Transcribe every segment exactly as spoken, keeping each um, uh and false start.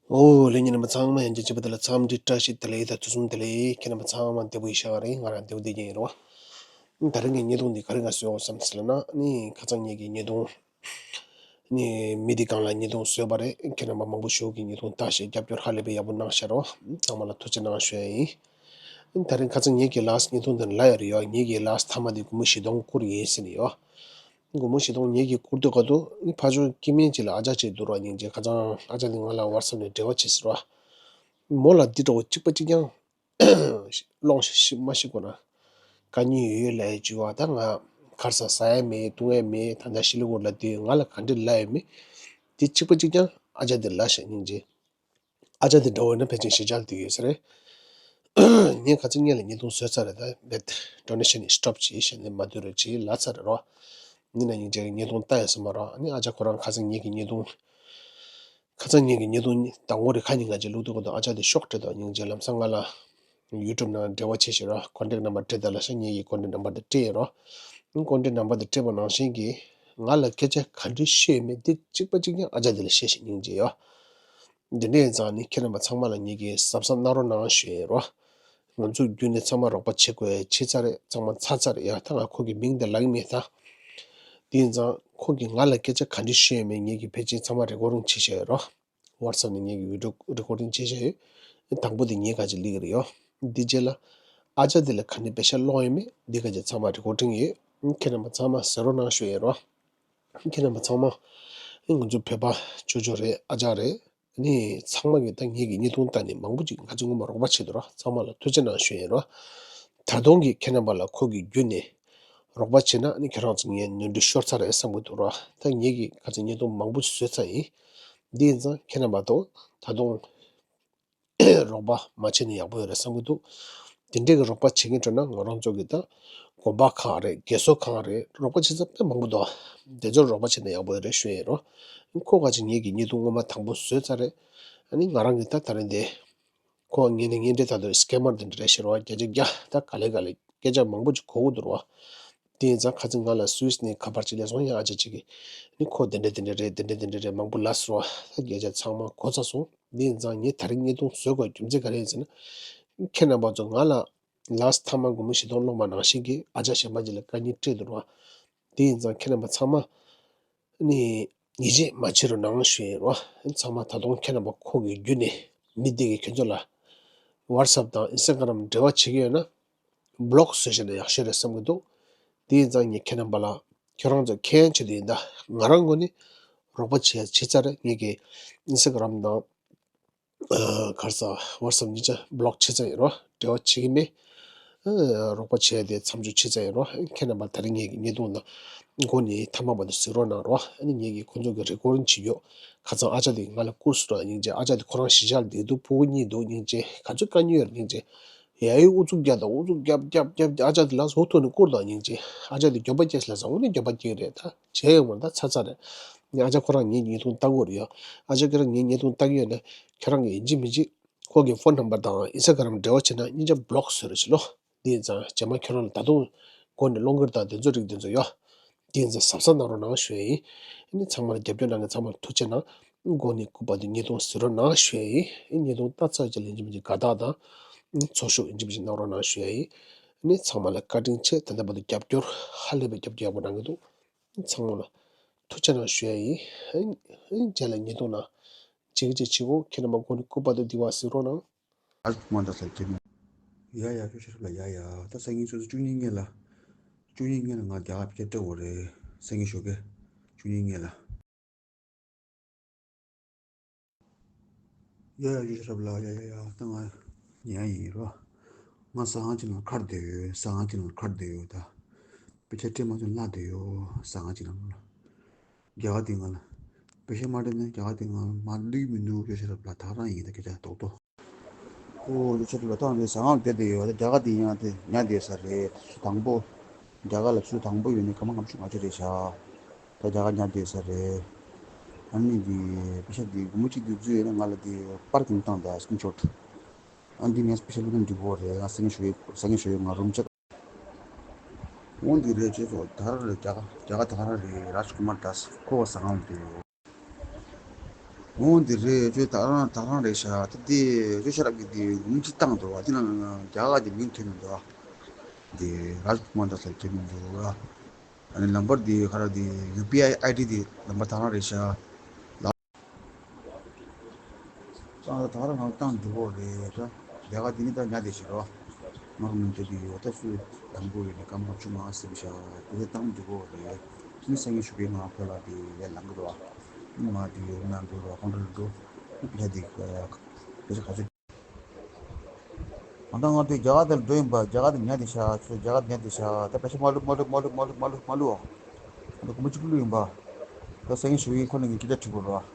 ཨོ་ལྷན་རྒྱས་རྣམ་པ་ཚང་མ་ཡང་བསྐྱར་གཅིག་པ་དེ་ལ་འཚམས་འདྲི་བཀྲ་ཤིས་བདེ་ལེགས་དང་ཐུགས་རྗེ་ཆེ། ལྷན་རྒྱས་ཚང་མ་བདེ་པོ་ཡིན་ཤག་རེད། ང་རང་བདེ་པོ་བསྡད་ཀྱི་ཡིན་རེད་བ། ད་རིང་གི་བརྙན་ཐུང་འདི་ག་རེ་ང་བཟོས་ཡོད་བསམ་ཟེར་ལབ་ན་ནི་ཁ་སང་ངེད་ཀྱི་བརྙན་ཐུང་ནི་མི་འདི་སྒང་ལ་བརྙན་ཐུང་བཟོས་པ་རེད། ཁྱེད་རྣམ་པ་མང་པོ་ཞིག་གིས་བརྙན་ཐུང་ལྟ་ཞིང་རྒྱབ་སྐྱོར་ཧ་ལས་པའི་ཡག་པོ་གནང་ཤག་རོ། ཚང་མ་ལ་ཐུགས་རྗེ་གནང་ཞུ་ཡ་ཡིན། ད་རིང་ཁ་སང་ངེད་ཀྱི་ལཱསི་བརྙན་ཐུང་འདི་ལ་ཡོད་རེད་ཡོ། ངེད་ཀྱི་ལཱསི་མཐའ་མ་འདི་སྒོར་མོ་བཞི་སྟོང་བསྐུར་ཡིན་ཟེར་ནས་ཡོ། སྒོར་མོ་བཞི་སྟོང་ངེད་ཀྱིས་བསྐུར་དུས་ག་དུས་ནི་ཕར་ཕྱོགས་སྐྱེ་དམན་ཅིག་ལ་ཨ་ཅག་ཅིག་འདུག་རོ། སྙིང་རྗེ། ཁ་སང་ཨ་ཅག་འདི་ང་ལ་ཝཊ་སེབ་ནས་འབྲེལ་བ་བྱེད་ཟེར་བ། མོ་ལ་འདི་འདྲ་བོ་གཅིག་པ་གཅིག་རྐྱང་སློང་ཤིག་མ་ཤི་དགོས་ན། དཀའ་ངལ་ཡོད་ཡོད་ལབ་ཡ་བྱུང་བ། ད་ང་གར་ས་ཟ་ཡ་མེད། བཏུང་ཡ་མེད། ད་ལྟ་ཤི་ལི་གོར་ལ་སྡོད་ཡོད། ང་ལ་ག་འདྲ་ལབ་ཡོད་མེད། འདི་གཅིག་པ་གཅིག་རྐྱང་ཨ་ཅག་འདི་ལབ་ཤིག་སྙིང་རྗེ། ཨ་ཅག་འདི་འདྲ་བོ་ཡིན་ན་ཕལ་ཆེར་ཞི་འཇགས་སྡོད་ཡོད་ས་རེད། ངས་ཁ་སང་སྔོན་ལ་བརྙན་ཐུང་བཟོས་ཚར་རེད། ད་བེད་ཌོ་ནེ་ཤན་ནི་སི་ཊོབ་བྱས་ཞེས་ནས་མ་སྡོད་རོགས་བྱེད་ལབ་ཚར་རེད་རོ། ཡིན་ན་སྙིང་རྗེ་བརྙན་ཐུང་ལྟ་ཡ་ས་མ་རོ། ཨ་ནི་ཨ་ཅག་ཁོ་རང་ཁ་སང་ངེད་ཀྱི་བརྙན་ཐུང་ཁ་སང་ངེད་ཀྱི་བརྙན་ཐུང་དང་པོ་རེད། ཁ་ཉིན་ང་ཅིག་བླུག་དུས་གོ་དང་ཨ་ཅག་དེ་ཤོག་སྤྲད་དང་སྙིང་རྗེ། ལམ་སང་ང་ལ་ཡུ་ཊུབ་ནང་འབྲེལ་བ་བྱེད་ཤེས་ར། ཀོན་ཊེག་ནམ་བར་སྤྲད་ད་ལ་ཤ། ངེད་ཀྱི་ཀོན་ཊེག་ནམ་བར་དེ་སྤྲད་ཡོད་ར། ཀོན་ཊེག་ནམ་བར་དེ་སྤྲད་པ་ནང་བཞིན་གྱིས་ང་ལ་སྐད་ཆ་ག་འདྲ་བཤད་ཡོད་མེད་དེ་གཅིག་པ་གཅིག་རྐྱང་ཨ་ཅག་དེ་ལ་བཤད་ཤིག་སྙིང་རྗེ་ཡོ། འདི་འདྲ་ཡིན་ཙང་ནི་ཁྱེད་རྣམ་པ་ཚང་མ་ལ་ངེད་ཀྱིས་གཟབ་གཟབ་གནང་རོགས་གནང་ཞུ་ཡ་ཡིན་རོ། ང་ཚོ་བརྒྱུད་ནས་ཚང་མ་རོགས་པ་བྱེད་དགོས་ཡ་བྱས་ཚར་རེད། ཚང་མ་ཚར་ཚར་རེད་ཡ། ད་ང་ཁོ་གི་མིང་དེ་ལབ་ཀྱི་མེད་ད། དེ་ཡིན་ཙང་ཁོ་གིས་ང་ལ་སྐད་ཆ་ག་འདྲ་བཤད་ཡོད་མེད་ངེད་ཀྱིས་ཕལ་ཆེར་ཚང་མ་རེ་ཀོར་ཌིང་བྱས་བཞག་ཡོད་རོ། ཝཊ་སེབ་ནས་ངེད་ཀྱིས་བི་ཌི་ཡོ་རེ་ཀོར་ཌིང་བྱས་བཞག་ཡོད། དང་པོ་དེ་ངས་ག་ཅིག་ལབ་ཀྱི་རེད་ཡོ། འདི་རྗེས་ལ་ཨ་ཅག་དེ་ལ་ག་འདྲ་པེ་ཤ་སློང་ཡོད་མེད་འདི་ག་ཅིག་ཚང་མ་རེ་ཀོར་ཌིང་ཡོད། ཁྱེད་རྣམ་པ་ཚང་མ་གཟིགས་རོགས་གནང་ཞུ་ཡ་ཡིན་རོ། ཁྱེད་རྣམ་པ་ཚང་མ་ང་ཚོ་བོད་པ་ཅོ་ཅོ་རེད། ཨ་ཅག་རེད། ནི་ཚང་མ་གིས་ད་ངེད་ཀྱི་བརྙན་ཐུང་ལྟ་ནས་མང་པོ་ཅིག་ང་ཚོ་ངོ་མ་རོགས་པ་བྱེད་འདུག་ར། ཚང་མ་ལ་ཐུགས་རྗེ་གནང་ཞུ་ཡ་ཡིན་རོ། ད་དུང་གི་ཁྱེད་རྣམ་པ་ལ་ཁོ་གི་བརྒྱུད་ནས་རོགས་པ་བྱེད་ན་ནི་ཁྱེད་རང་ཚོ་ངས་ནོར་འཁྲུལ་ཤོར་ཚར་རེད་བསམ་གྱི་འདུག་ར། ད་ངེད་ཀྱིས་ཁ་སང་བརྙན་ཐུང་མང་པོ་ཞིག་བཟོས་ཚར་ཡིན། འདི་ཡིན་ཙང་ཁྱེད་རྣམ་པ་དང་ད་དུང་རོགས་པ་མ་བྱས་ན་ཡག་པོ་ཡོད་རེད་བསམ་གྱི་འདུག་དེ་འདྲའི་གི་རོགས་པ་བྱེད་མཁན་འགྲོ་ན་ང་རང་ཚོ་གི་ད་དགོན་པ་ཁག་རེད། རྒས་གསོ་ཁང་རེད། རོགས་པ་བྱེད་ས་དཔེ་མང་པོ་འདུག་དེ་ཚོར་རོགས་པ་བྱེད་ན་ཡག་པོ་ཡོད་རེད་ཞུ་ཡ་ཡིན་རོ། ཁོ་ག་ཅིག་ངེད་ཀྱི་བརྙན་ཐུང་སྔོན་མ་དང་པོ་བཟོས་ཚར་རེད། ཨ་ནི་ང་རང་གི་ད་ད་རེས་འདི་ཁོ་ངེད་ནས་ངེད་འདྲའི་ད་དུང་སི་ཀེ་མར་དེ་འདྲ་རེད་ཤེས་རོ། བརྒྱ་ཆ་བརྒྱ་ད་ག་ལེ་ག་ལེ་སྐད་ཆ་མང་པོ་ཅིག་གོ་གི་འདུག་རོ། དེ་ཡིན་ཙང་ཁ་སང་ང་ལ་སུད་སི་ནས་ཁ་པར་ཅིག་སླེབས་སོང་། ཡང་ཨ་ཅག་ཅིག་གིས་ནི་ཁོ་དེ་འདྲ་དེ་འདྲ་རེད། དེ་འདྲ་དེ་འདྲ་རེད། མང་པོ་ལབ་སོང་རོ། ད་སྐད་ཆ་ཚང་མ་གོ་ཚར་སོང་། དེ་ཡིན་ཙང་ངས་ད་རིང་བརྙན་ཐུང་བཟོ་དགོས་རྒྱུ་མཚན་ག་རེ་ཡིན་ཟེར་ན། ཁྱེད་རྣམ་པ་ཚོ་ང་ལ་ལཱསི་མཐའ་མ་སྒོར་མོ་བཞི་སྟོང་སློང་བ་ནང་བཞིན་གྱི་ཨ་ཅག་གཞན་པ་ཅིག་ལ་དཀའ་ངལ་འཕྲད་འདུག་རོ། དེ་ཡིན་ཙང་ཁྱེད་རྣམ་པ་ཚང་མ་ནི་ཡིད་ཆེས་མ་བྱེད་རོགས་གནང་ཞུ་ཡ་ཡིན་རོ། ཚང་མ་ད་དུང་ཁྱེད་རྣམ་པ་ཁོ་གི་བརྒྱུད་ནས་མི་དེ་གིས་ཁྱེད་ཚོ་ལ་ཝཊ་སེབ་དང་ཨིན་སི་ཊ་གྷ་རམ་འབྲེལ་བ་བྱེད་ཀྱི་ཡོད་ན་བི་ལོག་བཟོས་བཞག་ན་ཡག་ཤོས་རེད་བསམ་གྱི་འདུག་དེ་ཡིན་ཙང་ངས་ཁྱེད་རྣམ་པ་ལ་ཁྱེད་རང་ཚོ་མཁྱེན་ཆེད་དུ་ཡིན། ད་ང་རང་ངོས་ནས་རོགས་པ་བྱས་བྱས་ཚར་རེད། ངེད་ཀྱི་ཨིན་སི་ཊ་གྷ་རམ་དང་ཨ་ག་རེ་ཟ་ཝཊ་སེབ་གཉིས་ཆ་བི་ལོག་བྱས་ཚར་ཡིན་རོ། འབྲེལ་བ་བྱེད་ཀྱི་མེད། ཨ་རོགས་པ་བྱས་ཏེ་མཚམས་འཇོག་བྱས་ཚར་ཡིན་རོ། ཁྱེད་རྣམ་པ་ད་རིང་ངེད་ཀྱི་བརྙན་ཐུང་ནང་འགོ་ནས་མཐའ་མ་བར་དུ་གཟིགས་རོགས་གནང་རོ། ཨ་ནི་ངེད་ཀྱིས་ཁོང་ཚོ་གི་རེ་ཀོར་ཌིང་བྱེད་རྒྱུ་ཁ་སང་ཨ་ཅག་དེ་ང་ལ་བསྐུར་སོང་ར། སྙིང་རྗེ། ཨ་ཅག་དེ་ཁོ་རང་གཞིས་ཆགས་ལ་བསྡད་འདུག་ཕྲུ་གུ་གཉིས་འདུག་སྙིང་རྗེ། ག་ཚོད་དཀའ་ངལ་ཡོད་རེད་སྙིང་རྗེ། ཡ་ཡི་ཨུ་ཚུགས་རྒྱག་དང་ཨུ་ཚུགས་རྒྱབ་རྒྱབ་རྒྱབ་ཨ་ཅག་དེ་ལ་ཟོག་ཐུག་ནས་བསྐུར་དང་སྙིང་རྗེ། ཨ་ཅག་དེ་འགྱོད་པ་སྐྱེས་ལ་ཟ་འོ་ནས་འགྱོད་པ་སྐྱེས་རེད། ད་བྱས་ཡོང་བ་ད་ཚར་ཚར་རེད། ངས་ཨ་ཅག་ཁོ་རང་ངའི་བརྙན་ཐུང་ལྟ་གི་ཡོད་རེད་ཡ། ཨ་ཅག་ཁྱེད་རང་ངའི་བརྙན་ཐུང་ལྟ་གི་ཡོད་ན་ཁྱེད་རང་གིས་ཡིན་གཅིག་མིན་གཅིག་ཁོ་གི་ཕོན་ནམ་བར་དང་ཨིན་སི་ཊ་གྷ་རམ་འབྲེལ་བ་བྱེད་ན་གཉིས་ཆ་བི་ལོག་བཟོས་རོགས་བྱེད་ལོ། དེ་ཡིན་ཙང་རྗེས་མ་ཁྱེད་རང་ལ་ད་དུང་འགོ་ནས་སློང་གི་རེད། ད་དེ་ཚོ་རིགས་དེ་ཚོ་ཡོད། དེ་ཡིན་ཙང་གཟབ་གཟབ་གནང་རོགས་གནང་ཞུ་ཡ་ཡིན། ཨ་ནི་ཚང་མ་ལ་རྒྱབ་སྐྱོར་གནང་མཁན་ཚང་མ་ལ་ཐུགས་རྗེ་གནང་། འགོ་ནས་སྐུ་པར་དུ་བརྙན་ཐུང་གཟིགས་རོགས་གནང་ཞུ་ཡ་ཡིན། ཨ་ནི་བརྙན་ཐུང་ལྟ་ཚར་རྗེས་ལ་ཡིན་གཅིག་མིན་གཅིག་དགའ་རྟགས་དང་ཚོགས་ཞུགས་ཡིན་གཅིག་མིན་གཅིག་གནང་རོགས་གནང་ཞུ་ཡ་ཡིན། ཨ་ནི་ཚང་མ་ལ་བཀའ་དྲིན་ཆེ། ད་ལྟ་བར་དུ་རྒྱབ་སྐྱོར་ཧ་ལས་པའི་རྒྱབ་སྐྱོར་ཡག་པོ་གནང་གི་འདུག་ཚང་མ་ལ་ཐུགས་རྗེ་གནང་ཞུ་ཡ་ཡིན། ཨ་ནི་རྗེས་ལ་བརྙན་ཐུང་ནང་གཅིག་གཅིག་བྱེད་དགོས། ཁྱེད་རྣམ་པ་འགོ་ནས་སྐུ་པར་དུ་འདི་བ་གཟིགས་རོགས་གནང་། ཨ་མ་འདྲ་ས་ཁྱེད་ནས། ཡ་ཡ་ཁྱོད་ཤེས་རབ་ལ་ཡ་ཡ། ད་སང་ཉིན་ཆུ་ཚོད་བཅུ་གཉིས་སྔོན་ལ། བཅུ་གཉིས་སྔོན་ལ་ང་རྒྱ་གར་ཕྱིར་སྤྲད་དགོས་རེད། སང་ཉིན་ཞོགས་ཀས་བཅུ་གཉིས་སྔོན་ལ། ཡ་ཡ་ཁྱོད་ཤེས་རབ་ལ་ཡ་ཡ་ཡ། ད་ང་ཉལ་ཡིན་རོ། ང་ཟ་ཁང་ཅིག་ནང་ཁར་བསྡད་ཡོད། ཟ་ཁང་ཅིག་ནང་ཁར་བསྡད་ཡོད་ད། པེ་ཤ་སྤྲད་མ་བྱུང་ལྷག་བསྡད་ཡོད་ཟ་ཁང་ཅིག་ནང་ལ། རྒྱ་གར་དེ་ང་ལ། པེ་ཤ་མ་སྤྲད་ན་རྒྱ་གར་དེ་ང་ལ་མ་བསྡུས་མི་འདུག་ཁྱོད་ཤེས་རབ་ལ་ད་རང་ཡིན་ད་སྐད་ཆ་རྡོག་རྡོག་ཨོ་ལོ་ཆེ་ལོ་ཏང་རེད་ཟ་ཁང་བསྡད་དེ་ཡོད། ད་རྒྱ་གར་དེ་ཡང་དེ་ཉལ་བསྡད་ས་རེད། དུས་ཚོད་དང་པོ། རྒྱ་གར་ལ་ཆུ་ཚོད་དང་པོ་ཡོད་ནས་སྐར་མ་ལྔ་བཅུ་ང་གཅིག་རེད་ཤག་ད་རྒྱ་གར་ཉལ་བསྡད་ས་རེད། ཨ་ནི་དེ་པེ་ཤ་དེ་སྒོར་མོ་གཅིག་དེ་བཟོས་ཡོད་ན་ང་ལ་དེ་པར་གྱོན་བཏང་ད་སི་ཀི་རིན་ཤོཊ། ཨ་འདི་ངས་པེ་ཤ་བླུག་ན་འགྲིག་གོ་རེད། ང་སང་ཉིན་ཞོགས་ཡོད་སང་ཉིན་ཞོགས་ཡོད་ང་རུམ་ཆེ། འོང་འདི་རེད་ཅེས་སོ་ད་ར་རེད། རྒྱ་གར་རྒྱ་གར་ད་ར་རེད། རཱཇ་ཀུ་མར་དཱས་ཁོ་བ་ཟ་ཁང་དུ། འོང་འདི་རེད། ཁྱོད་ད་རང་ད་རང་རེད་ཤག་ད་དེ་ཁྱོད་ཤ་རབ་ཀྱི་དེ་འུམ་ཅིག་བཏང་འདུག་བ། དེ་ན་རྒྱ་གར་གྱི་མིང་ཐོན་མི་འདུག་བ། དེ་རཱཇ་ཀུ་མར་དཱས་ལབ་ཐོན་མི་འདུག་བ། ཨ་ནི་ལམ་བར་དེ་ག་རེ་དེ་ཡུ་པི་ཨའི་ཨའི་ཌི་དེ་ལམ་བར་ད་རང་རེད་ཤག་ད་ད་རང་ང་བཏང་འགྲོ་གི་རེད། རྒྱ་གར་དེ་ནི་ད་ཉལ་བསྡད་ཤག་རོ། ང་མི་འདོད་ཀྱི་ཡོད། ད་སུ་ལམ་བུ་རེད་ནི་སྐམ་ཁ་ཆུ་མ་སེམས་ཤག་དེ་ཚོ་བཏང་འགྲོ་གི་རེད། ནི་སང་ཉིན་ཞུ་གི་ང་ཁོ་ལ་དེ་ཡར་ལངས་གི་རེད་བ། ནི་མ་དེ་ཡོད་ན་འགྲོ་རོགས། ཁོང་ཁྲོ་འགྲོ། ཡ་དེ་ཁ་ཆུ། ང་ད་ང་དེ་རྒྱ་གར་དེར་འགྲོ་ཡིན་པ། རྒྱ་གར་དེ་ཉལ་བསྡད་ཤག་ཁྱོད་རྒྱ་གར་ཉལ་བསྡད་ཤག་ད་པེ་ཤ་མ་ལུ་མ་ལུ་མ་ལུ་མ་ལུ་མ་ལུ་མ་ལུ། ང་ད་གོང་མ་གཅིག་ལུ་ཡིན་པ། ད་སང་ཉིན་ཞུ་གི་ཁོ་ནི་ངས་སྐད་ཆ་དྲི་དགོས་རེད་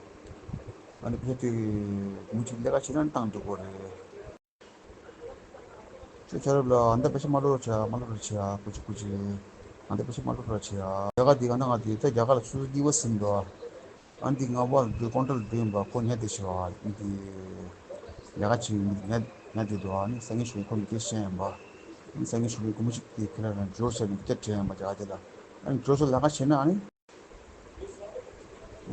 བ། ཨ་ནི་ཕྱི་དེ་མུ་གཅིག་ལས་ཀ་བྱེད་ན་བཏང་འགྲོ་དགོས་རེད། ཁྱོད་ཆ་རབས་ལ་ཨ་མདའ་པེ་ཤ་མ་ལོ་བྱ་མ་ལོ་ར་བྱ་ཀུ་ཅི་ཀུ་ཅི། ཨ་མདའ་པེ་ཤ་མ་ལོ་ར་བྱ། རྒྱ་གར་འདི་ག་ན་ང་འདི་ད་རྒྱ་གར་ལ་ཆུ་ཚོད་གཉིས་པ་ཟིན་འདུག་ཨ་འདི་ང་བར་འདི་ཀོང་ཀྲལ་འདི་ཡིན་པ་ཁོ་ཉལ་བསྡད་ཤག་ཨ་འདི་རྒྱ་གར་ཆེ་ཡིན་ཉལ་ཉལ་བསྡད་འདུག་ཨ་ནི་སང་ཉིན་ཞོགས་ཁོ་མི་སྐད་བཤད་ཡིན་པ། ཨ་ནི་སང་ཉིན་ཞོགས་ཁོ་མི་ཅིག་དེ་ཁྱེད་རང་འབྱོར་ཟེར་ནས་སྐད་དྲིས་ཡིན་པ་རྒྱ་གར་དེ་ལ། ཨ་ནི་འབྱོར་ཟེར་ལས་ཀ་བྱེད་ན་ཨ་ནི།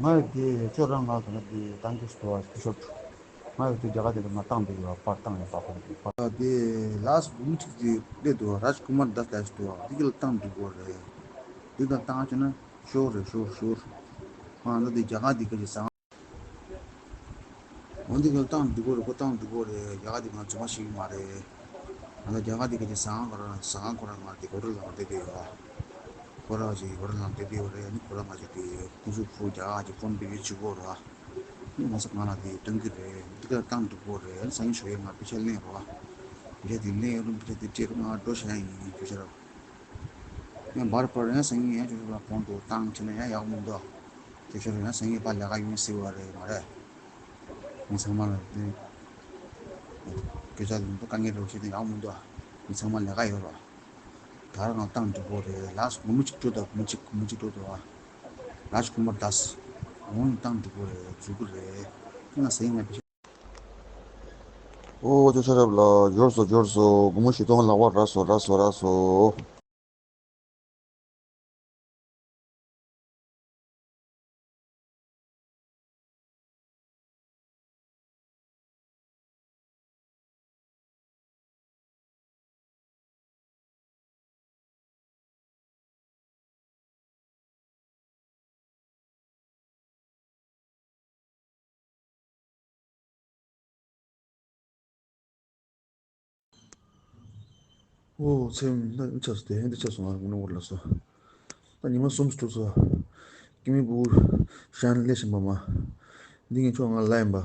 ང་ཡི་དེ་ཁྱོད་རང་ང་ཚོ་ན་དེ་ཏང་གི་སྟོ་བ་ཤོར། ང་ཡི་དེ་རྒྱ་གར་དེ་ལ་ང་བཏང་འདུག་ཡོད་པར་བཏང་ཡོད་པ་ཁོང་གི་པར། དེ་ལགས་མི་གཅིག་དེ་སླེབས་འདུག་རཱཇ་ཀུ་མར་དཱས་ལགས་འདུག་འདི་གི་ལ་བཏང་འདུག་གོ་རེད། འདི་དང་བཏང་བྱས་ན་ཤོར་རེད་ཤོར་ཤོར། ང་ཚོ་དེ་རྒྱ་གར་དེ་ག་ཅིག་བཟང་། འོན་ཏེ་ཁོ་བཏང་འགྲོ་གི་རེད། ཁོ་བཏང་འགྲོ་གི་རེད། རྒྱ་གར་དེ་ང་རྫུན་མ་ཤེས་ཀྱི་མ་རེད། ང་ཚོ་རྒྱ་གར་དེ་ག་ཅིག་ཟ་ཁང་ཁོ་རང་ཟ་ཁང་ཁོ་རང་ང་དེ་ཧོ་ཊེལ་ནང་བསྡད་བསྡད་ཡོད། ཁོ་རང་ཅིག་ཧོ་ཊེལ་ནང་བསྡད་བསྡད་ཡོད་རེད། ཨ་ནི་ཁོ་རང་ང་ཅིག་དེ་ཁོང་ཚོའི་ཕུ་རྒྱ་གར་གྱི་ཕོན་པེ་བྱེད་དགོས་རེད། ཨ་ནི་ང་ཚོ་ང་ལ་དེ་སྟོན་གྱི་རེད། འདི་ག་བཏང་འགྲོ་གི་རེད། ཨ་ནི་སང་ཉིན་ཞོགས་ཡས་ང་པེ་ཤ་ལེན་རོགས། པེ་ཤ་དེ་ལེན་རུང་པེ་ཤ་དེ་སྤྲད་རུང་ང་འགྲོ་བྱ་ཡིན་ཁྱོད་ཤ་ར། ཡང་བར་བར་ཡང་སང་ཉིན་ཡང་ཁྱོད་ཤ་ར་གོང་དུ་བཏང་བྱས་ན་ཡང་ཡག་མི་འདུག་དེ་ཤ་ར་ཡང་སང་ཉིན་ཕར་ལས་ཀ་ཡོང་སྲིད་པ་རེད་མ་རེད། མི་ཚང་མ་ལ་དེ། སྐད་ཆ་ལུང་པ་དཀའ་ངལ་རོགས་བྱེད་དེ་ཡག་མི་འདུག་མི་ཚང་མ་ལས་ཀ་ཡོད་རོགས། ད་རང་ལ་བཏང་འགྲོ་གི་རེད། ལགས་སོ། སྒོར་མོ་གཅིག་སྤྲོད་དང་། སྒོར་མོ་གཅིག་སྒོར་མོ་གཅིག་སྤྲོད་དང་། རཱཇ་ཀུ་མར་དཱས། འོང་བཏང་འགྲོ་གི་རེད། འཛུལ་གི་རེད། ང་ཟེར་ཡིན་ན་པེ་ཤ། ཨོ་ཅོ་ཤ་རབ་ལ་འབྱོར་སོ་འབྱོར་སོ། སྒོར་མོ་བཞི་སྟོང་ལག་པར་རག་སོ་རག་སོ་རག་སོ། ཨོ་ཚེ་རིང་། ད་ཆགས་སོང་། དེ་ཧན་དེ་ཆགས་སོང་། ང་དངུལ་ལོར་ལ་སོ། ད་ཉི་མ་གསུམ་སུ་འགྲོ་སོ། སྐྱེ་དམན་ཕྲུ་གུ་ཤང་ལས་བཞིན་པ་མ། འདི་ངས་ཁྱོད་ང་ལ་ཡིན་པ།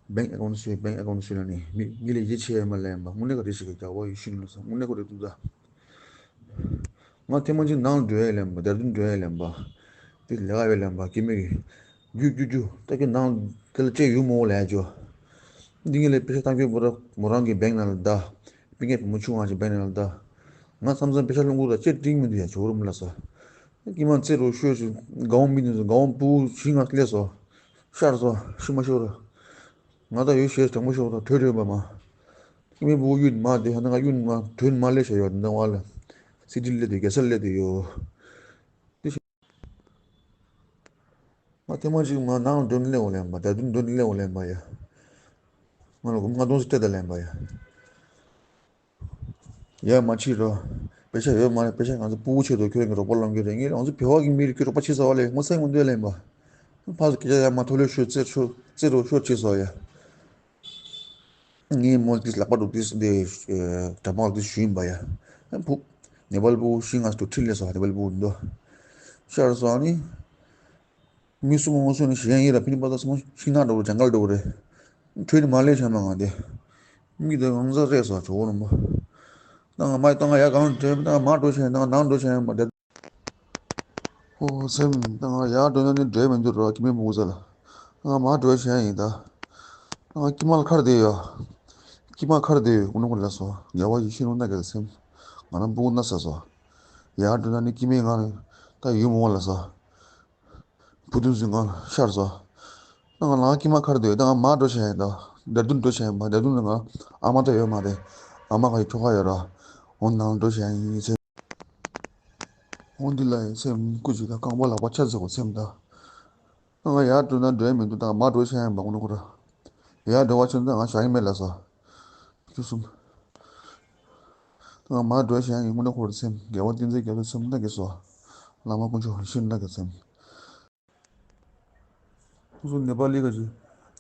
བེང་ཨེ་ཀའུན་ཤོད། བེང་ཨེ་ཀའུན་ཤོད་ལ་ནི་མི་ངི་ལས་ཡིད་ཆེས་མ་ལ་ཡིན་པ། དངུལ་ལས་ཀ་རེ་ཞིག་གི་རྒྱག་པ་ཡོད་ཤི་ནུ་ལ་སོ། དངུལ་ལས་ཀ་རེ་ཏུ་ད། ང་ཐེངས་མ་གཅིག་ནང་འགྲོ་ཡ་ལེན་པ། དེར་དུ་འགྲོ་ཡ་ལེན་པ། དེ་ལས་ཀ་ཡོད་ལེན་པ། སྐྱེ་དམན་གྱི་རྒྱུ་རྒྱུ་རྒྱུ་ད་ཀྱི་ནང་དེ་ལ་ཅེ་ཡུ་མོ་ལས་ཅོ། འདི་ངེད་ལས་པེ་ཤ་བཏང་རྒྱུ་མོ་རང་མོ་རང་གི་བེང་ནང་ལ་ད། པི་ངེ་བུ་མོ་ཆུང་བ་ཞིག་བེང་ནང་ལ་ད། ང་མཚམས་མཚམས་པེ་ཤ་སློང་གི་ད་ཅེ་ཏིང་མི་འདུག་ཡ་ཇོ་རུམ་ལ་ས། སྐྱེ་དམན་རྩེ་རུ་ཤོད་ཅིག་དགའ་བོ་མི་འདུག་དགའ་བོ་བུ་ཞིག་ང་སླེབས་སོ། ཤར་སོ་ཤི་མ་ཤོར། ང་ད་ཡོད་ཤེས་དྲང་པོ་ཤོད་ད་གྲོས་གྲོས་པ་མ། སྐྱེ་དམན་ཕྲུ་གུ་གཡུག་མ་དེ་ཧ་ན་ང་གཡུག་མ་གྲོས་མ་ལས་བྱ་ཡོད་འདི་བ་ལ། སི་ཏི་ལས་དེ་རྒྱལ་ས་ལས་དེ་ཡོད། དེ་ཤི། ང་ཐེངས་མ་གཅིག་མ་ནང་འདོན་སླེབས་འོང་ལེན་པ། ད་དུང་འདོན་སླེབས་འོང་ལེན་པ་ཡ། ང་ལ་སྒོར་མོ་ལྔ་སྟོང་ཙམ་སྤྲད་ད་ལེན་པ་ཡ། ཡ་མ་ཕྱི་རོ། པེ་ཤ་ཡོད་མ་རེད། པེ་ཤ་ང་ཚོ་ཕྲུ་གུ་ཆེད་དུ་ཁྱོད་ཀྱི་རོགས་པ་ལོན་གྱི་རེད། ངས་ང་ཚོ་བོད་པ་གི་མི་རིགས་ཀྱི་རོགས་པ་བྱེད་ས་བ་ལས་ངོ་ཚ་མི་འདོད་ལེན་པ། ཕ་ཚོ་སྐད་ཆ་ཡ་མ་ཐོ་ལེ་ཤོད་རྩེ་ཤོད་རྩེ་རུ་ཤོད་བྱེད་སོ་ཡ། ངས་མོ་ཏིས་ལག་པ་འདུག་ཏིས་དེ་དྲ་མ་ལ་ཏིས་ཞུ་ཡིན་པ་ཡ། ཕུ། ནེ་པལ་ཕྲུ་གུ་ཤི་ང་ཚོ་ཁྲིད་ལས་སོ་ནེ་པལ་ཕྲུ་གུ་འདུག་ཤར་སོ་ནི། མི་སུ་མོ་སུ་ནི་གཞན་ཡིན་ར་ཕི་ནི་པ་ད་སུ་མོ་ཤིང་ནག་འགྲོ་རུ་ཇང་གལ་འགྲོ་རེད། ཁྲོས་ནི་མ་ལས་བྱ་མ་ང་དེ། མི་དེ་ང་ཚོ་རེད་སོ་ཇོ་བོ་རིན་པོ། ད་ང་མ་ད་ང་ཡ་གང་འདྲེ་ད་ང་མ་འགྲོ་བྱ་ཡིན་ད་ང་ནང་འགྲོ་བྱ་ཡིན་མ་དེ། ཨོ་སེམས། ད་ང་ཡར་འགྲོ་ན་ནི་འགྲོ་མི་འདུག་རོ། སྐྱེ་དམན་ཕྲུ་གུ་ཚོ་ལ། ད་ང་མར་འགྲོ་བྱ་ཡིན་ད། ད་ང་སྐྱེས་མ་ལ་ཁར་བསྡད་ཡོད། སྐྱེས་མ་ཁར་བསྡད་ཡོད། ཀུན་ནོ་ཀུན་ལ་སོ། རྒྱལ་བ་ཡིད་བཞིན་ནོར་ན་གལ་སེམས། ང་རང་ཕྲུ་གུ་ན་ཟ་སོ། ཡར་འགྲོ་ན་ནི་སྐྱེ་དམན་ང་ད་ཡུལ་མོ་ལ་སོ། བུ་དུང་སུ་ང་ཤར་སོ། ད་ང་ལ་སྐྱེས་མ་ཁར་བསྡད་ཡོད། ད་ང་མར་འགྲོ་བྱ་ཡིན་ད། འདར་དུན་འགྲོ་བྱ་ཡིན་པ། འདར་དུན་ལ་ང་ཨ་མ་ད་ཡོད་མ་རེད། ཨ་མ་ཁ་ཡི་ཁྲོ་ཁ་ཡོད་ར། འོ་ནང་འགྲོ་བྱ་ཡིན་སེམས། འོ་འདི་ལ་ཡིན་སེམས་སྐུ་ཅིག་ད་རྐང་པ་ལག་པ་ཆ་ཚེ་གོ་སེམས་ད། ང་ཡར་འགྲོ་ན་འགྲོ་ཡ་མི་འདུག་ད་ང་མར་འགྲོ་ཤེས་ཡ་ཡིན་པ་དངོས་གནས་ཁོ་ར། ཡར་འགྲོ་བ་ཕྱིན་ད་ང་བཞག་ཡ་མེད་ལ་ས། ཁྱོད་གསུམ། ད་ང་མར་འགྲོ་ཤེས་ཡ་ཡིན་དངོས་གནས་ཁོ་ར་སེམས་དགེ་བ་བསྟན་འཛིན་རྒྱ་མཚོ་སེམས་ལ་དགེ་སོ། བླ་མ་དཀོན་མཆོག་ཤིན་ལ་དགེ་སེམས། ཁོང་ཚོ་ནེ་པ་ལི་ག་ཅིག་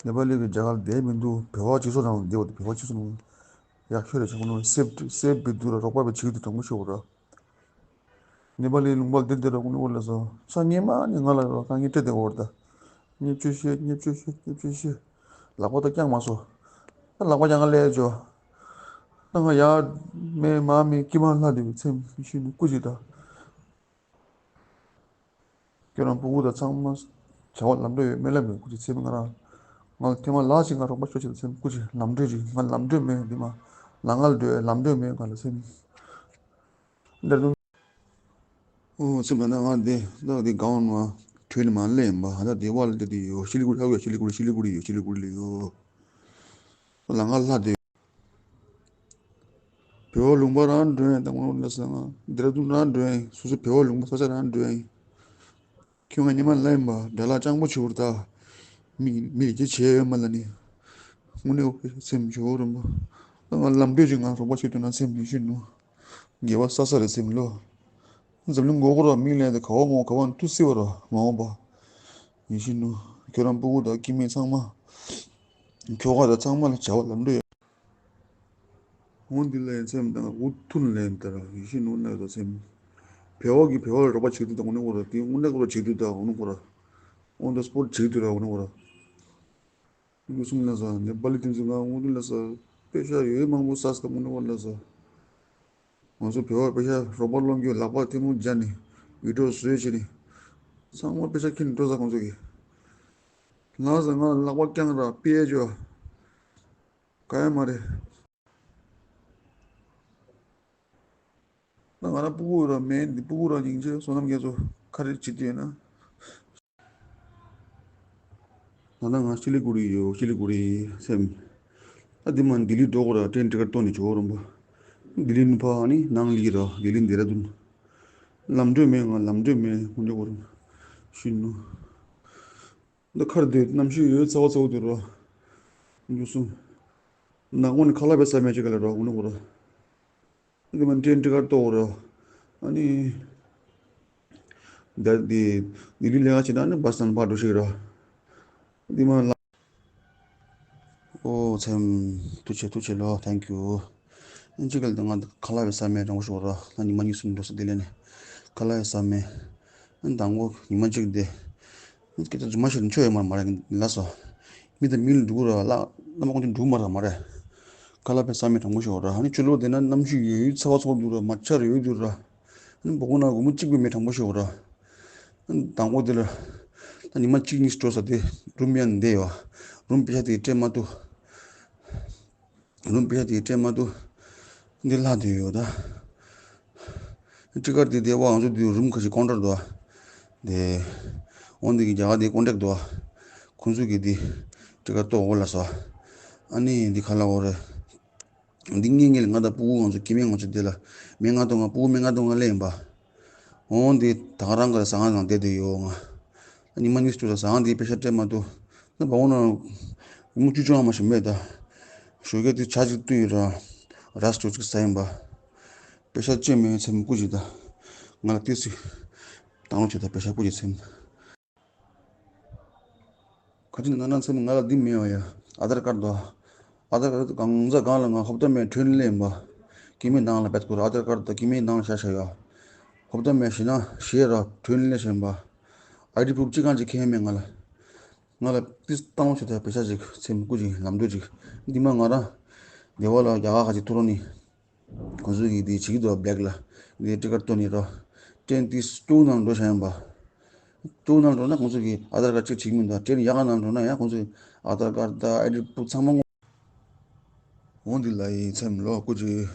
ནེ་པ་ལི་གི་རྒྱ་གར་བསྡད་མི་འདུག་བོད་པ་ཅིག་སོ་རང་བསྡད་བ་དེ་བོད་པ་ཅིག་སོ་རང་ཡག་ཤོས་རེད་ཆགས་ནོ། སེབ་སེབ་བི་དུ་ར་རོགས་པ་བེད་བྱེད་ཀྱི་འདུག་དྲང་པོ་ཤོད་ར། ནེ་པ་ལི་ལུང་པ་འདི་འདི་ར་ཀུན་ནས་ལ་སོ་ས་ཉི་མ་ནི་ང་ལ་ར་དཀའ་ངལ་སྤྲད་བསྡད་བར་ད། ཉེས་སྤྱོད་བཤད་ཉེས་སྤྱོད་བཤད་ཉེས་སྤྱོད་བཤད། ལག་པ་ད་བརྐྱངས་མ་སོ། ད་ལག་པ་བརྐྱངས་ལས་ཇོ། ད་ང་ཡར་མེད་མར་མེད་ཀྱི་མ་ལྷ་འདི་བའི་ཚེམ་ཤི་ནི་སྐུ་ཅི་ད། ཁྱོད་རང་སྤུ་གུ་དང་ཚང་མ་བྱ་བ་ལམ་འགྲོ་ཡོད་སྨོན་ལམ་ཡོད་སྐུ་ཅིག་ཚེམ་ང་རང་། ང་ལ་ཐེངས་མ་ལག་ཅིག་ང་རོགས་པ་ཤོག་ཅིག་ཚེམ་སྐུ་ཅིག་ལམ་འགྲོ་ཅིག་ང་ལམ་འགྲོ་མེད་འདི་མ། ལ་ང་ལ་འགྲོ་ཡོད་ལམ་འགྲོ་མེད་ང་ལ་ཚེམ། འདིར་དུ། ཨོ་ཚེམ་ད་ང་འདི་ད་འདི་གང་ནས་བྲོས་ནས་མ་སླེབས་ཡིན་པ་ད་འདི་བ་ལ་འདི་འདི་ཡོད་ཤི་ལི་ཀུ་རི་ཧ་གོ་ཤི་ལི་ཀུ་རི་ཤི་ལི་ཀུ་རི་ཡོད་ཤི་ལི་ཀུ་རི་ལ་ཡོད། ལ་ང་ལྷ་འདི། བོད་ལུང་པ་རང་འགྲོ་ཡིན་དང་ངོ་ལ་ས་ང་འདིར་དུ་རང་འགྲོ་ཡིན་སོ་སོ་བོད་ལུང་པ་ས་ཆ་རང་འགྲོ་ཡིན། ཁྱོད་ང་ཉི་མ་ལ་ཡིན་པ་དགྲ་ལ་སྤྱང་པོ་བྱེད་བར་ད། མི་མི་རིགས་ཀྱི་བྱེད་ཡོད་མ་ལ་ནི། དངོས་གནས་འོ་སེམས་བྱེད་འོ་རུམ་པ། ད་ང་ལམ་འགྲོས་ཀྱི་ང་རོགས་པ་བྱེད་དུ་ན་སེམས་མི་ཤེས་ནོ། དགེ་བ་ས་ས་རེད་སེམས་ལོ། འཛམ་གླིང་མགོ་སྐོར་བ་མིག་ལན་དེ་ག་བ་ངོ་ག་བ་ཐུ་སི་བ་ར་མ་འོངས་པ། ཡིན་ཤེས་ནོ། ཁྱོད་རང་སྤུ་གུ་དང་ཁྱིམ་མི་ཚང་མ། ཁྱོ་ག་དང་ཚང་མ་ལ་བྱ་བ་ལམ་འགྲོ་ཡོད། འོ་འདི་ལ་ཡང་སེམས་དང་འུ་ཐུན་ལེན་ལྟར་ཡིད་བཞིན་ནོར་གནས་དང་སེམས། བེ་བ་གི་བེ་བ་ལ་རོགས་པ་བྱེད་དུས་དང་འོ་ནི་འོ་ར་དེ་འོ་ནི་འོ་ར་བྱེད་དུས་དང་འོ་ནི་འོ་ར། འོ་འདི་སྤོར་བྱེད་དུས་ར་འོ་ནི་འོ་ར། འུ་གསུམ་ལ་ས་ནེ་པ་ལི་དེ་ཚོ་ང་འུ་ཐུན་ལ་ས་པེ་ཤ་ཡོད་མང་པོ་ས་ས་དང་འོ་ནི་འོ་ལ་ས། ང་ཚོ་བེ་བ་པེ་ཤ་རོགས་པ་སློང་རྒྱུ་ལག་པ་ཐལ་མོ་སྦྱར་ནས་ཡིད་འཕྲོག་བཟོས་བྱས་ནས་ཚང་མ་པེ་ཤ་ཁྱེར་ནས་འགྲོ་ས་ཁོང་ཚོ་གི། ལགས་སོ་ང་ལག་པ་བརྐྱངས་ར་པེ་ཤ་ཇོ། ག་ཡ་མ་རེད། ད་ང་རང་སྤུ་གུ་ར་མེད་འདི་སྤུ་གུ་ར་སྙིང་རྗེ་བསོད་ནམས་རྒྱ་མཚོ་ཁ་རེ་བྱེད་དུས་ན། ད་ལྟ་ང་ཤི་ལི་གུ་རི་ཡོད་ཤི་ལི་གུ་རི་སེམས། ད་འདི་མ་ལྡི་ལི་འགྲོ་དགོས་ར་ཏྲེན་ཊི་ཀེ་ཊི་གཏོང་ནས་འགྲོ་རུམ་པ། ལྡི་ལི་ནུ་ཕ་ཨ་ནི་ནང་ལི་ར་ལྡི་ལི་འདི་ར་དུན། ལམ་འགྲོ་མེད་ང་ལམ་འགྲོ་མེད་ཧུན་འགྲོ་གོ་རུམ། ཤི་ནུ། འདི་ཁར་སྡོད་གནམ་གཤིས་ཡོད་ཚ་བ་ཚ་བོ་འདུག་ར། འགྱུར་སོང་། ནག་མོ་ནི་ཁ་ལག་པའི་ས་མེད་ཅིག་ག་ལ་ར་འུ་ནུ་གོ་ར། འདི་མ་ཏྲེན་ཊི་ཀེ་ཊི་གཏོང་ར། ཨ་ནི། ད་འདི་ལྡི་ལི་ལས་ཀ་བྱེད་ན་ནི་བ་སི་སྟན་པར་འགྲོ་ཤེས་ར། འདི་མ་ལ། ཨོ་ཚེམ། ཐུགས་རྗེ་ཆེ་ཐུགས་རྗེ་ཆེ་ལོ། Thank you། ཨིན་ཅི་གལ་ཏེ་ང་ཁ་ལག་པའི་ས་མེད་དྲང་པོ་ཤོར་ར། ང་ཉི་མ་གཉིས་གསུམ་འགྲོ་ས་དེ་ལས་ནི། ཁ་ལག་པའི་ས་མེད། ཨ་དང་པོ་ཉི་མ་གཅིག་དེ། སྐད་ཆ་རྫུན་མ་བཤད་ན་ཆོ་ཡོད་མ་རེད་མ་རེད་ལ་སོ། མི་དང་མི་ལ་འགྲོ་གི་ར་ལ་བླ་མ་དཀོན་མཆོག་འགྲོ་གི་མ་རེད་མ་རེད། ཁ་ལག་པའི་ས་མེད་དྲང་པོ་ཤོར་ར། ཨ་ནི་ཕྱི་ལོགས་དེ་ན་གནམ་གཤིས་ཡོད་ཡོད་ཚ་བ་ཚ་བོ་འདུག་ར་མ་ཆར་ཡོད་འདུག་ར། ཨ་ནི་སྦུག་ན་སྒོར་མོ་གཅིག་པའི་མེད་དྲང་པོ་ཤོར་ར། དང་པོ་དེ་ལ། ད་ཉི་མ་གཅིག་གཉིས་འགྲོ་ས་དེ་རུམ་ཡང་བསྡད་ཡོད། རུམ་པེ་ཤ་དེ་སྤྲད་མ་ཐུབ། རུམ་པེ་ཤ་དེ་སྤྲད་མ་ཐུབ། འདི་ལྷག་བསྡད་ཡོད་ད། ཊི་ཀེ་ཊི་དེ་བདེ་བ་ང་ཚོ་དེ་རུམ་ཁ་ཤས་ཀོན་ཊེག་འདུག་ཨ། དེ། འོན་ཏེ་གི་རྒྱ་གར་དེ་ཀོན་ཊེག་འདུག་ཨ། ཁོང་ཚོ་གི་དེ། ཊི་ཀེ་ཊི་གཏོང་འོ་ལ་སོ། ཨ་ནི་འདི་ཁ་ལ་འོ་རེད། འདི་ངེད་ངེད་ལ་ང་དང་སྤུ་གུ་ང་ཚོ་སྐྱེ་དམན་ང་ཚོ་འདི་ལ་སྨན་ཁང་གཏོང་ང་སྤུ་གུ་སྨན་ཁང་གཏོང་ང་སླེབས་ཡིན་པ། འོང་འདི་ད་ག་རང་ག་ཟ་ཁང་ནང་བསྡད་དེ་ཡོད་ང་། ཉི་མ་གཉིས་སུ་ཟ་ཁང་འདི་པེ་ཤ་སྤྲད་མ་ཐུབ། ན་བ་འོང་ན་སྒོར་མོ་བཅུ་བཅོ་ལྔ་མ་ཞིག་མེད་ད། ཞོགས་ཀས་དེ་ཇ་ཅིག་བཏུང་ཡོད་ར། ར་སི་ཅོ་ཅིག་ཟ་ཡིན་པ། པེ་ཤ་སྤྲད་མེད་ཚེམ་སྐུ་ཅིག་ད། ང་ལ་ཏོག་ཙམ་བཏང་རོགས་བྱེད་ད་པེ་ཤ་སྐུ་ཅིག་ཚེམ། ག་ཅི་ན་ན་ཚེ་ང་ལ་འདི་མེད་བ་ཡ། ཨ་དར་ཀར་དོ། ཨ་དར་ཀར་དོ་གང་ཟག་གང་ལ་ང་ཧོབ་ཏ་མེད་ཁྲོན་ལེན་པ། སྐྱེ་མེད་ནང་ལ་བེད་ཁོ་ར་ཨ་དར་ཀར་དོ་སྐྱེ་མེད་ནང་ལ་ཤ་ཤ་ཡ། ཧོབ་ཏ་མེད་ཤི་ན་ཤེས་ར་ཁྲོན་ལེན་བཞིན་པ། ཨའི་ཌི་པུ་རུབ་ཅི་གང་ཅི་ཁེ་མེད་ང་ལ། ང་ལ་ཏིས་བཏང་ཆོ་ཐ་པེ་ཤ་ཅིག་ཚེམ་སྐུ་ཅིག་ལམ་འགྲོ་ཅིག་འདི་མ་ང་ར། དེ་བ་ལ་རྒྱ་ག་ཁ་ཅིག་ཐུ་རོ་ནི། ཁོང་ཚོ་གིས་དེ་བྱེད་ཀྱི་འདུག་བ་བྷེག་ལ། དེ་ཊི་ཀེཊ་བཏོན་ནས་རོ། ཏྲེན་ཏིས་ཀྲུའུ་ནང་འགྲོ་བཞིན་ཡིན་པ། ཀྲུའུ་ནང་འགྲོ་ན་ཁོང་ཚོ་གིས་ཨ་དར་ཀར་ཅིག་བྱེད་ཀྱི་མི་འདུག་ཏྲེན་ཡག་ག་ནང་འགྲོ་ན་ཡང་ཁོང་ཚོ་ཨ་དར་ཀར་དང་ཨའི་ཌི་པུ་ཚང་མ་ངོ་། འོང་འདི་ལ་ཡི་ཚེམ་ལོ་སྐུ་ཅི།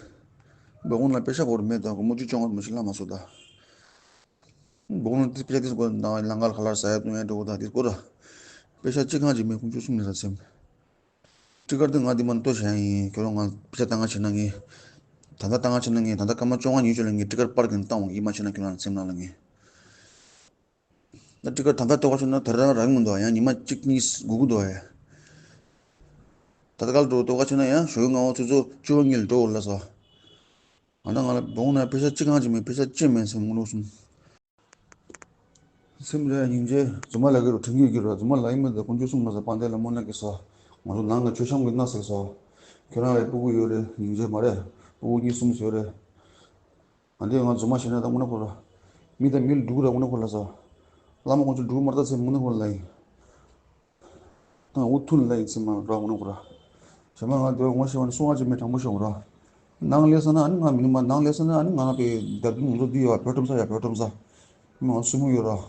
བ་ཁོང་ལ་པེ་ཤ་བོར་མེད་དང་སྒོར་མོ་བཅུ་བཅོ་ལྔ་མ་ཞིག་ལ་མ་སོ་ད། བ་ཁོང་ལ་ཏིས་པེ་ཤ་ཏིས་སྒོ་ནང་ལང་ཀར་ཁ་ལར་ཟ་ཡ་བཏུང་ཡ་འགྲོ་གོ་ད་ཏིས་སྒོ་ར། པེ་ཤ་ཅི་གང་ཅི་མེད་ཁོང་ཆུ་སུམ་ནས་ཟ་ཚེམ། ཊི་ཀེཊ་དེ་ང་འདི་མ་ལྟོས་བཞག་ཡིན་ཁྱོད་རང་ང་ཕྱི་ལྟ་ང་བྱེད་ན་ངས། ད་ལྟ་ལྟ་ང་བྱེད་ན་ངས་ད་ལྟ་སྐར་མ་བཅོ་ལྔ་ཉི་ཤུ་ལ་ངས་ཊི་ཀེཊ་པར་གིན་བཏང་འོང་ཡིན་མ་བྱེད་ན་ཁྱོད་རང་སེམས་ནང་ལ་ངས། ད་ཊི་ཀེཊ་ད་ལྟ་ལྟོ་ག་ཕྱིན་ན་དེ་རང་རང་མི་འདུག་ཡང་ཉི་མ་གཅིག་གཉིས་སྒུག་གི་འདུག་ཡ། ད་ལྟ་ག་ལ་འགྲོ་ལྟོ་ག་ཕྱིན་ན་ཡང་ཞོགས་སྔ་བོ་ཆུ་ཚོད་བཅུ་པ་གཉིས་ལ་འགྲོ་འོ་ལ་སོ། ང་ད་ང་ལ་གདོང་ན་པེ་ས་གཅིག་གང་ཅིག་མེད། པེ་ས་གཅིག་མེད་སེམས་ངུ་ལོག་སོང་། སེམས་རེ་སྙིང་རྗེ་རྫུན་མ་ལ་གི་རུ་དྲན་གྱི་གི་རུ་རྫུན་མ་ལ་ཡིན་མི་འདུག་དཀོན་མཆོག་གསུམ་ལ་ས་དཔལ་ལྡན་ལ་སྨོན་ལམ་གྱི་སོ། ང་ཚོ་ནང་ལ་མཆོད་བཤམས་གི་གནང་ཟེར་སོ། ཁྱོད་རང་ལ་སྤུ་གུ་ཡོད་རེད། སྙིང་རྗེ་མ་རེད། སྤུ་གུ་གཉིས་གསུམ་ཡོད་རེད། ང་འདི་ང་རྫུན་མ་བཤད་ན་ད་དངོས་གནས་ཁོ་ར། མི་དང་མི་ལ་འགྲོ་གི་ར་དངོས་གནས་ཁོ་ལ་ས། བླ་མ་ཁོང་ཚོ་འགྲོ་གི་མ་རེད་ད་སེམས་དངོས་གནས་ཁོ་ལ་ཡིན། ད་འུ་ཐུག་ལ་ཡིན་སེམས་མ་ར་དངོས་གནས་ཁོ་ར། བྱས་མ་ང་འདི་ངོ་ཤེས་བ་ནི་སུ་ང་ཅིག་མེད་དྲང་པོ་ཤོད་ར། ནང་ལས་ས་ན་ཨ་ནི་ང་མི་ནི་མ་ནང་ལས་ས་ན་ཨ་ནི་ང་ང་པའི་འདབས་ང་ཚོ་འདི་ཡོད་བོད་ཁྲོམ་ས་ཡ་བོད་ཁྲོམ་ས། མི་ང་སུ་མོ་ཡོད་ར།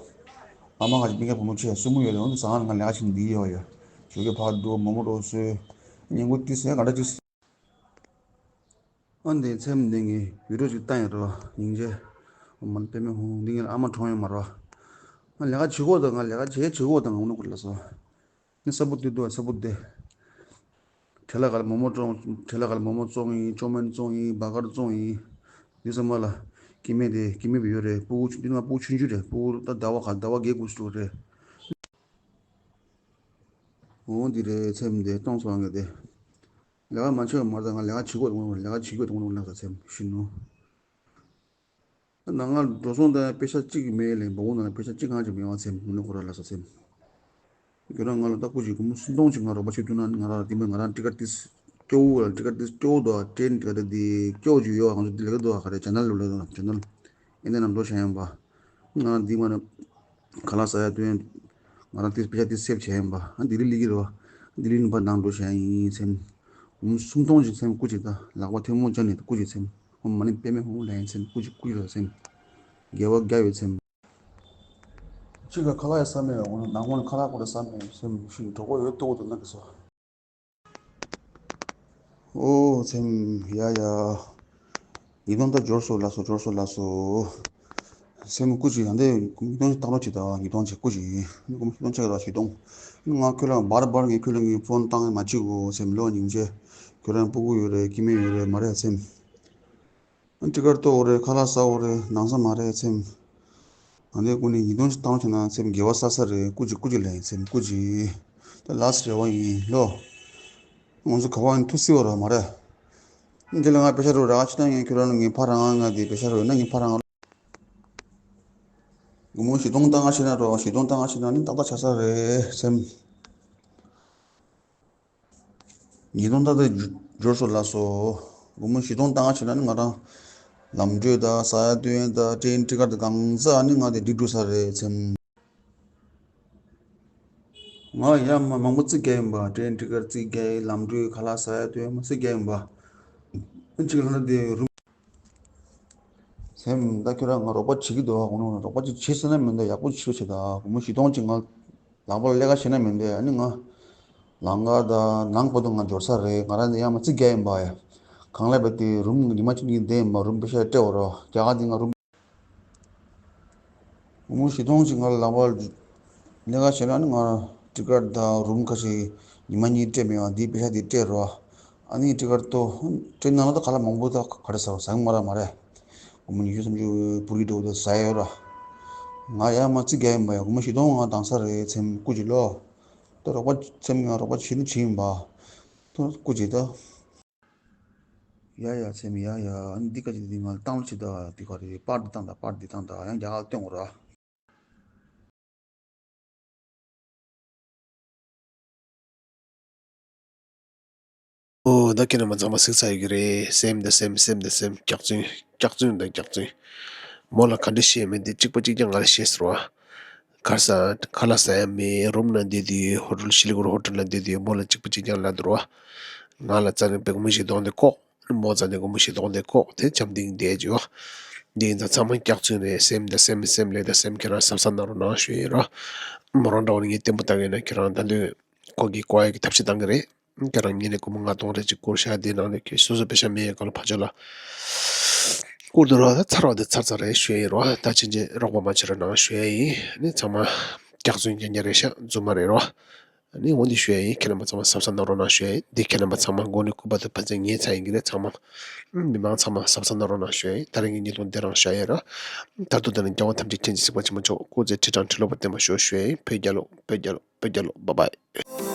ཨ་མ་ང་ཅིག་མི་ངའི་བུ་མོ་ཆེ་སུ་མོ་ཡོད་ར་འོན་ཏེ་ས་ང་ང་ལས་ཀ་བྱེད་འདི་ཡོད་ཡ། ཞོགས་ཀས་ཕར་འགྲོ་མོག་མོག་འགྲོ་སོས། ཉིན་གུང་ཏི་སེ་ག་འདྲ་ཅིག་ཨ་འདི་མཚན་འདི་ངས་བི་ཌིའོ་ཅིག་བཏང་ཡོད་རོ། སྙིང་རྗེ། མ་པདྨའི་ཧོང་འདི་ངའི་ཨ་མ་གྲོངས་ཡོད་མ་རོ། ང་ལས་ཀ་བྱེད་དགོས་དང་ང་ལས་ཀ་བྱེད་བྱེད་དགོས་དང་ང་ངུ་ནུ་ཁུར་ལ་སོ། ངས་ས་བུ་དེ་འདུག་ས་བུ་དེ། དེ་ལ་ག་ལ་མོག་མོག་བཙོང་དེ་ལ་ག་ལ་མོག་མོག་བཙོང་ཡིན། ཅོ་མན་བཙོང་ཡིན། བ་གར་བཙོང་ཡིན། འདི་ཚང་མ་ལ་སྐྱེ་དམན་དེ་སྐྱེ་དམན་བུ་ཡོད་རེད། སྤུ་གུ་ཆུང་འདི་ནང་སྤུ་གུ་ཆུང་ཆུང་རེད། སྤུ་གུ་ད་ཟླ་བ་ག་ཟླ་བ་བརྒྱད་དགུ་ཙམ་རེད། འོ་འདི་རེད་མཚན་འདི་གཏོང་སོང་ངས་དེ། ལས་ཀ་མ་བྱེད་པ་མ་རེད། ང་ལས་ཀ་བྱེད་དགོས་དང་ལས་ཀ་བྱེད་དགོས་དང་ལབ་ས་མཚན་ཤི་ནུ། ནང་ང་འགྲོ་སོང་དང་པེ་ཤ་གཅིག་མེད་ལས་འབོག་ནང་ལ་པེ་ཤ་གཅིག་གང་ཅིག་མེད་པ་མཚན་ནུ་ཁོ་ར་ལ་ས་མཚན། ཁྱོད་རང་ང་ལ་ལྟ་སྐུ་ཅིག་སྒོར་མོ་སུམ་སྟོང་ཅིག་ང་རོགས་པ་བྱེད་ཐུབ་ན་ང་རང་དེ་མིན་ང་རང་ཊི་ཀེཊ་དེ་སྐྱོ་བོ་ལ་ཊི་ཀེཊ་དེ་སྐྱོ་བོ་དང་ཊེན་ཊི་ཀེཊ་དེ་སྐྱོ་བོ་ཅིག་ཡོད། ང་ཚོ་དེ་ལས་ཀ་འདུག་ག་རེ་ཅེ་ནལ་ལོ་ལས་ཀ་འདུག་ཅེ་ནལ་ཨེ་འདི་ནང་འགྲོ་བྱ་ཡང་པ། ང་རང་འདི་མ་ནི་ཁ་ལག་ཟ་ཡ་དོན། ང་རང་དེ་པེ་ཤ་དེ་སེབ་བྱས་ཡིན་པ། ཨ་ལྡི་ལི་སླེབས་ཀྱི་རེད་བ། ལྡི་ལི་ནས་ཕར་ནང་འགྲོ་བྱས་ཡིན་མཚན། ཨུམ་སུམ་སྟོང་ཞིག་མཚན་སྐུ་མཁྱེན་ད། ལག་པ་ཐལ་མོ་སྦྱར་ནས་སྐུ་མཁྱེན་མཚན། ཨུམ་མ་ནི་པདྨའི་ཧོང་ལ་ཡིན་མཚན་སྐུ་མཁྱེན་སྐུ་མཁྱེན་རེད་མཚན། དགེ་བ་བརྒྱ་ཡོད་མཚན། གཅིག་ག་ཁ་ལག་ཡ་ས་མེད། འོ་ན་ནང་ཁོང་ཁ་ལག་ཁོ་ར་ས་མེད་མཚན་ཞིག་གྲོགས་པོ་ཡོད་ལྟོ་གོ་དང་ན་གི་སོ། ཨོ་མཚན། ཡ་ཡ། ཉིས་སྟོང་ད་འབྱོར་སོང་ལགས་སོ། འབྱོར་སོང་ལགས་སོ། མཚན་སྐུ་མཁྱེན་ཡང་དེ་ཉིས་སྟོང་ཞིག་བཏང་རོགས་བྱེད་ད། ཉིས་སྟོང་ཞིག་སྐུ་མཁྱེན། ཉིས་སྟོང་ཞིག་རོགས་བྱེད་དང་། ང་ཁྱོད་ལ་བར་བར་ངས་ཁྱོད་ལ་ངས་ཕོན་བཏང་མ་བྱེད་གོ་མཚན། ལོ་སྙིང་རྗེ། ཁྱོད་རང་སྤུ་གུ་ཡོད་རེད། སྐྱེ་དམན་ཡོད་རེད་མ་རེད་མཚན། ཊི་ཀེཊ་གཏོང་རེད། ཁ་ལག་ཟ་འོ་རེད། ནང་ས་མ་རེད་མཚན། ང་འདི་ཀུན་ནས་ཉིས་སྟོང་ཞིག་བཏང་བྱས་ན་མཚན་དགེ་བ་བསགས་ས་རེད། སྐུ་མཁྱེན་སྐུ་མཁྱེན་ལ་ཡིན་མཚན་སྐུ་མཁྱེན། ད་ལཱ་སི་རེ་བ་ཡིན་ལོ། ང་ཚོ་ག་བ་ཡིན་ཐུག་སྲིད་འོ་ར་མ་རེད། འདི་ལ་ང་པེ་ཤ་རུ་ར་ཅི་ད་ངས་ཁྱོད་རང་ལ་ངས་ཕར་རང་ང་དེ་པེ་ཤ་རུ་ཡོད་ན་ངས་ཕར་རང་། སྒོར་མོ་བཞི་སྟོང་བཏང་ང་ཤེས་ན་རོ། བཞི་སྟོང་བཏང་ང་ཤེས་ན་ནི་ཏག་ཏག་ཆགས་ས་རེད་མཚན། ཉིས་སྟོང་ད་ལྟ་འབྱོར་སོང་ལགས་སོ། སྒོར་མོ་བཞི་སྟོང་བཏང་ང་བྱས་ན་ནི་ང་རང་ལམ་འགྲོ་དང་ཟ་ཡ་འཐུང་ཡ་དང་ཊེན་ཊི་ཀེཊ་དང་གང་ཟག་ནི་ང་དེ་འགྲིག་འགྲོ་ས་རེད་མཚན། ང་ཡ་མ་མང་པོ་རྩིས་རྒྱག་ཡིན་པ། ཊེན་ཊི་ཀེཊ་རྩིས་རྒྱག་ཡིན། ལམ་འགྲོའི་ཁ་ལག་ཟ་ཡ་འཐུང་ཡ་མ་རྩིས་རྒྱག་ཡིན་པ། གཅིག་ལ་ན་དེ་རུམ། སེམས་ད་ཁྱོད་རང་ང་རོགས་པ་བྱེད་ཀྱི་འདུག་ཨ། དགོངས་ནོ་རོགས་པ་ཅིག་བྱེད་ཟེར་ན་མི་འདུག་ཡག་པོ་བྱེད་བྱེད་ད། སྒོར་མོ་བཞི་སྟོང་ཅིག་ང་ལག་པ་ལ་ལས་ཀ་བྱེད་ན་མི་འདུག་ཨ་ནི་ང་ལང་ཀ་ད་ནང་པོ་དུ་ང་འབྱོར་ས་རེད། ང་རང་འདི་ཡང་མ་རྩིས་རྒྱག་ཡིན་པ་ཡ། གང་ལས་པ་དེ་རུམ་ཉི་མ་གཅིག་གཉིས་བསྡད་ཡིན་པ། རུམ་པེ་ཤ་སྤྲད་འོ་རོགས་རྒྱ་གར་འདི་ང་རུམ། སྒོར་མོ་བཞི་སྟོང་ཅིག་ང་ལ་ལག་པ་ལས་ཀ་བྱེད་ན་ནི་ང་ཊི་ཀེཊ་དང་རུམ་ཁ་ཤས་ཉི་མ་གཉིས་སྤྲད་མེད་པ། འདི་པེ་ཤ་འདི་སྤྲད་རོགས། ཨ་ནི་ཊི་ཀེཊ་ཏོ་ཊེན་ནང་ལ་ད་ག་ལ་མང་པོ་ད་ག་རེ་ཟ་བ་ཟ་གི་མ་ར་མ་རེད། སྒོར་མོ་ཉི་ཤུ་སུམ་ཅུ་བུ་རི་ཏོ་ད་ཟ་ཡ་ཡོད་ར། ང་ཡ་མ་རྩིས་རྒྱག་ཡིན་པ་ཡ། སྒོར་མོ་བཞི་སྟོང་ང་བཏང་ས་རེད་མཚན་སྐུ་མཁྱེན་ལོ། ད་རོགས་པ་མཚན་ང་རོགས་པ་བྱེད་ནི་བྱེད་ཡིན་པ། ད་སྐུ་མཁྱེན་ད། ཡ་ཡ་མཚན་ཡ་ཡ། ཨ་ནི་འདི་ག་ཅིག་འདི་ང་བཏང་ལ་ཕྱི་ད་འདི་ག་རེད། པར་འདི་བཏང་ད། པར་འདི་བཏང་ད། ཡང་རྒྱ་གར་སྟོན་འོ་ར། ཨོ་ད་ཁྱེད་རྣམ་པ་ཚང་མ་གཟིགས་ཚར་ཡོད་ཀྱི་རེད། སེམས་དང་སེམས། སེམས་དང་སེམས། སྐྱག་རྫུན། སྐྱག་རྫུན་དང་སྐྱག་རྫུན། མོ་ལ་ག་འདྲ་བཤད་མིན་དེ་གཅིག་པ་གཅིག་རྐྱང་ང་ལ་བཤད་ཟེར་བ། ཁ་ས་ཁ་ལག་ཟ་ཡ་མེད། རུམ་ནང་བསྡད་དུས་ཧོ་ཊེལ་ཤི་ལི་གུ་རི་ཧོ་ཊེལ་ནང་བསྡད་དུས་མོ་ལ་གཅིག་པ་གཅིག་རྐྱང་ལབ་འདུག་ར། ང་ལ་རྩ་ནས་སྒོར་མོ་བཞི་སྟོང་དེ་ལྐོག་མོ་རྩ་ནས་སྒོར་མོ་བཞི་སྟོང་དེ་ལྐོག་དེ་འཆམ་མཐུན་བསྡད་ཀྱི་ཡོད། འདི་ཡིན་ཙང་ཚང་མ་སྐྱག་རྫུན་རེད། སེམས་དང་སེམས། སེམས་ལས་དང་སེམས། ཁྱེད་རང་གཟབ་གཟབ་གནང་རོགས་གནང་ཞུ་ཡིན་རོགས། མོ་རང་འདྲ་བོ་ནི་ངས་བརྟན་པོ་བཏང་ཡོད་ན་ཁྱེད་རང་ད་དུང་ཁོ་གིས་བཀོག་ཡ་གི་ཐབས་ཤེས་བཏང་གི་རེད། ཁྱེད་རང་ཉིན་ནས་སྒོར་མོ་ལྔ་སྟོང་རེ་ཅིག་བསྐུར་ཤག་དེ་ནང་ནས་ཁྱེད་སོ་སོ་པེ་ཤ་མེད་ཡ་ག་ལ་ཕར་ཕྱོགས་ལ་བསྐུར་འདུག་རོགས། ད་ཚར་བ་དེ་ཚར་ཚར་རེད་ཞུ་ཡ་ཡིན་རོགས། ད་ཕྱིན་ཆད་རོགས་པ་མ་བྱེད་རོགས་གནང་ཞུ་ཡ་ཡིན། ནི་ཚང་མ་སྐྱག་རྫུན་རྐྱང་རྐྱང་རེད་ཤག་རྫུན་མ་རེད་རོགས། ཨ་ནི་འོ་འདི་ཞུ་ཡ་ཡིན། ཁྱེད་རྣམ་པ་ཚང་མ་གཟབ་གཟབ་གནང་རོགས་གནང་ཞུ་ཡ་ཡིན། འདི་ཁྱེད་རྣམ་པ་ཚང་མ་མགོ་ནས་སྐུ་པ་དང་ཕན་ཚུན་ཉན་ཚར་ཡིན་གྱི་རེད། ཚང་མ་མི་མང་ཚང་མ་གཟབ་གཟབ་གནང་རོགས་གནང་ཞུ་ཡ་ཡིན། ད་རིང་གི་བརྙན་ཐུང་འདི་རང་བཞག་ཡ་ར། ད་དུང་དེ་ནས་རྒྱལ་བ་ཐམས་ཅད་མཁྱེན་ཅིང་གཟིགས་པ་ཆེན་པོ་མཆོག་སྐུ་ཚེ་ཁྲི་ཕྲག་ཁྲི་ལོ་བར་བརྟན་པར་ཤོག་ཞུ་ཡ་ཡིན། བོད་རྒྱལ་ལོ། བོད་རྒྱལ་ལོ། བོད་རྒྱལ་ལོ། བོད་རྒྱལ་ལོ། བྷའི་བྷའི།